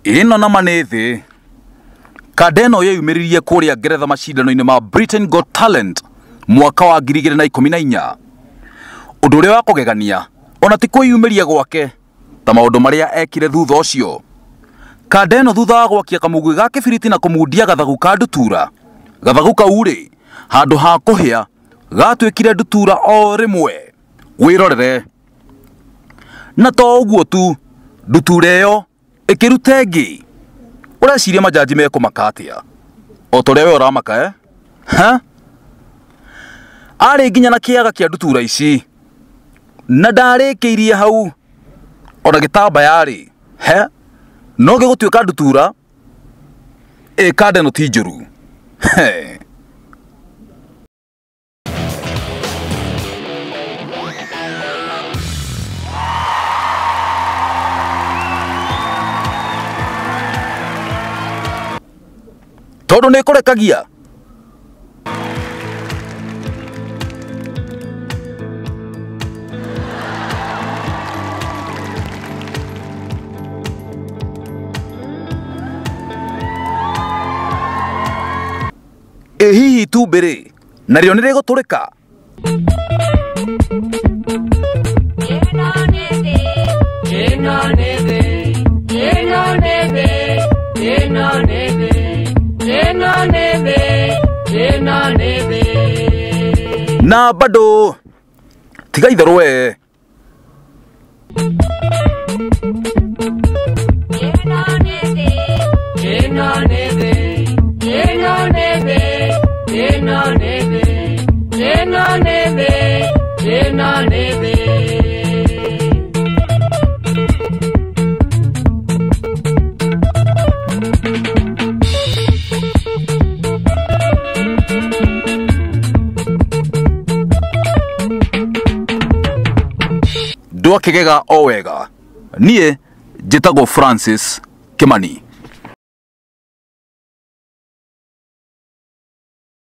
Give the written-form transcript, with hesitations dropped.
Ĩno nama nĩ thĩ. Kanda ĩno yeyumĩririe kũrĩa Ngeretha macindano-inĩ ma Britain Got Talent mwaka wa 2014. Ũndũ ũrĩa wa kũgegania ona ti kwĩyumĩria gwake ta maũndũ marĩa ekire thutha ũcio. Kanda ĩno thutha wa gwakia kamũgwĩ ga kĩbiriti na kũmundia gathagu ka ndutura. Gathagu kau rĩ, handũ ha kũhĩa gatuĩkire ndutura o rĩmwe. Wĩrorere. Na to ũguo tu, ndutura ĩyo ĩkĩruta ĩngĩ. Ũreciria majaji mekũmaka atĩa? O ta ũrĩa we ũramaka, eh? Ha? Arĩ nginya na kĩaga kĩa ndutura ici. Na ndarĩkĩirie hau. Ona gĩtambaya rĩ, he? No gĩgũtuĩka ndutura? Ĩ kanda ĩno ti njũru. He. Tondũ nĩ ĩkũrekagia. Ĩ hihi itumbĩ rĩ, narĩo nĩ rĩgũtũrĩka? Ĩno nĩ thĩ, ĩno nĩ thĩ, ĩno nĩ thĩ, ĩno nĩ thĩ, ĩno nĩ thĩ, ĩno nĩ thĩ. Na bado tiga itherũ we. Ĩno nĩ thĩ, ĩno nĩ thĩ, ĩno nĩ thĩ, ĩno nĩ thĩ, ĩno nĩ thĩ, ĩno nĩ thĩ. Ndwakĩgega o wega. Niĩ njĩtagwo Francis Kimani.